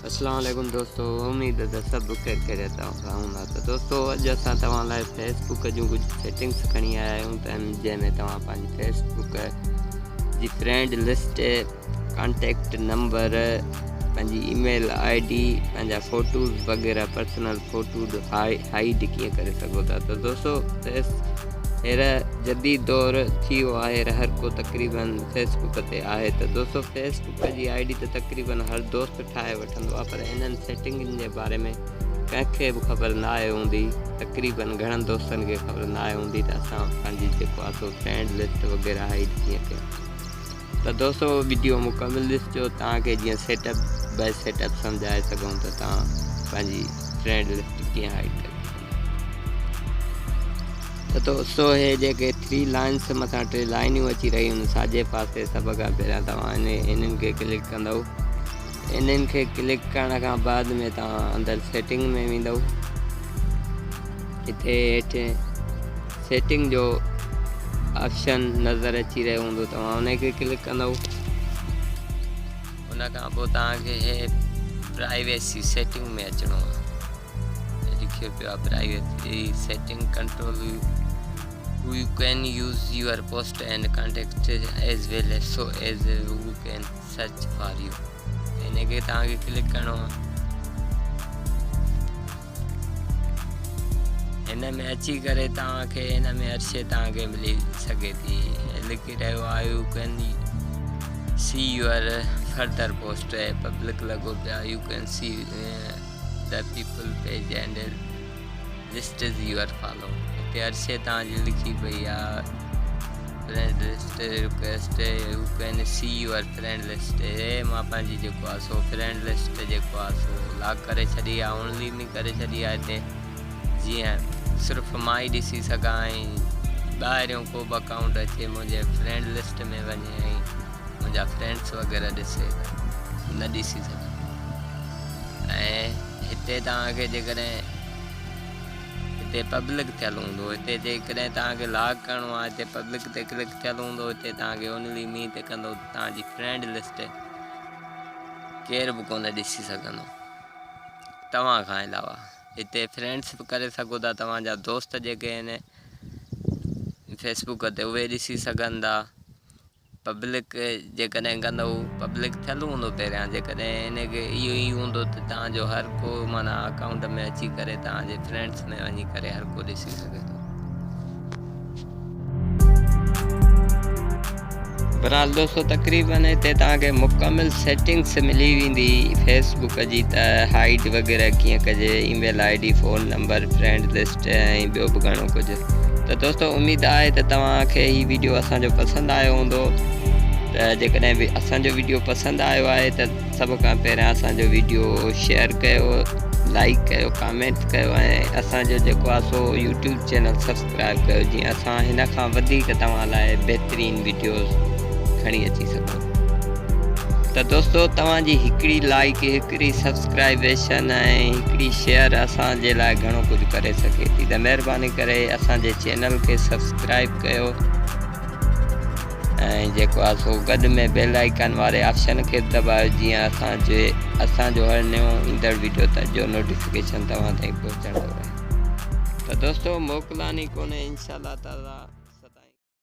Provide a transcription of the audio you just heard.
اسلام عليڪم دوستو اميد ته سڀ خير خيريت سان هوندا ته دوستو اڄ اسان توهان لاء فيس بڪ جون ڪجهه سيٽنگس کڻي آيا آهيون ته جنهن ۾ توهان پنهنجي فيس بڪ جي فرينڊ لسٽ ڪانٽيڪٽ نمبر پنهنجي اي ميل I D پنهنجا فوٽوز وغيره پرسنل فوٽو هائيڊ ڪيئن ڪري سگهو ٿا ته دوستو فيس هير جديد دور ٿي ويو آهي هر ڪو تقريبن فيس بڪ تي آهي ته دوستو فيس بڪ جي I D ته تقريبن هر دوست ٺاهي وٺندو آهي پر انهن سيٽنگن جي باري ۾ ڪنهن کي به خبر نه آهي هوندي تقريبن گهڻن دوستن کي خبر نه آهي هوندي ته اسان پنهنجي جيڪو آهي سو فرينڊ لسٽ وغيره هائيڊ ڪيئن ڪيون ته دوستو وڊيو مڪمل ڏسجو توهان کي جيئن setup by setup سمجهائي سگهون ته توهان پنهنجي فرينڊ لسٽ ڪيئن هائيڊ ڪري ته دوستو هي جيڪي ٿري لائنس مٿان ٽي لائنيون اچي رهيون آهن ساڄي پاسي سڀ کان پهريان توهان انهن کي ڪلڪ ڪندو انهن کي ڪلڪ ڪرڻ کان بعد ۾ توهان اندر سيٽنگ ۾ ويندو هتي هيٺ سيٽنگ جو آپشن نظر اچي رهيو هوندو توهان ان کي ڪلڪ ڪندو ان کان پوء توهان کي هي پرائيويسي سيٽنگ ۾ اچڻو آهي لکيو پيو آهي privacy setting control you can use your post and contact as well as so as who can search for you ان کي توهان کي ڪلڪ ڪرڻو آهي هن ۾ اچي ڪري توهان کي هن ۾ هر شيء توهان کي ملي سگهي ٿي لکي رهيو آهي you can see your further post public لڳو پيا you can see the people page and list is your follow هتي هر شيء توهان جي لکي پئي آهي friend list request you can see your friend list هي مان پنهنجي جيڪو آهي سو فرينڊ لسٽ جيڪو آهي سو لاڪ ڪري ڇڏي آهي اونلي مي ڪري ڇڏي آهي هتي جيئن صرف مان ئي ڏسي سگهان ۽ ٻاهريون ڪو به اڪائونٽ اچي منهنجي فرينڊ لسٽ ۾ وڃي ۽ منهنجا فرينڊس وغيره ڏسي ته نه ڏسي سگهن ۽ هتي توهان کي جيڪڏهن هتي پبلڪ ٿيل هوندو هتي جيڪڏهن توهان کي لاڪ ڪرڻو آهي هتي پبلڪ تي ڪلڪ ٿيل هوندو هتي توهان کي اونلي مي تي ڪندو توهان جي فرينڊ لسٽ ڪير به ڪونه ڏسي سگهندو توهان کان علاوه هتي فرينڊس به ڪري سگهو ٿا توهان جا دوست جيڪي آهن فيسبوڪ تي اهي ڏسي سگهن ٿا پبلڪ جيڪڏهن ڪندو پبلڪ ٿيل هوندو پهريان جيڪڏهن ان کي اهو ئي هوندو ته توهان جو هر ڪو معنيٰ اڪائونٽ ۾ اچي ڪري توهان جي فرينڊس ۾ وڃي ڪري هر ڪو ڏسي سگهي ٿو. بھرحال دوستو تقريبن هتي توهان کي مڪمل سيٽنگس ملي ويندي فيس بڪ جي ته هائيڊ وغيره ڪيئن ڪجي email I D phone number friend list ۽ ٻيو به گهڻو ڪجهه ته دوستو اميد آهي ته توهان کي هي ويڊيو اسان جو پسند آيو هوندو ته جيڪڏهن به اسان جو ويڊيو پسند آيو آهي ته سڀ کان پهريان اسان جو ويڊيو شيئر ڪيو لائڪ ڪيو ڪامينٽ ڪيو ۽ اسان جو جيڪو آهي سو يوٽيوب چينل سبسڪرائب ڪيو جيئن اسان هن کان وڌيڪ توهان لاء بهترين ويڊيوز کڻي اچي سگهون ته دوستو توهان جي هڪڙي لائڪ هڪڙي سبسڪرائبيشن ۽ هڪڙي شيئر اسان جي لاء گهڻو ڪجهه ڪري سگهي ٿي ته مهرباني ڪري اسان جي چينل کي سبسڪرائب ڪيو ۽ جيڪو آهي سو گڏ ۾ بيل آئيڪان واري آپشن کي دٻايو جيئن اسان جي اسان جو هر نيو ايندڙ ويڊيو جو نوٽيفڪيشن توهان تائين پهچندو رهي ته دوستو موڪلاني ڪونهي انشاء الله تعالي.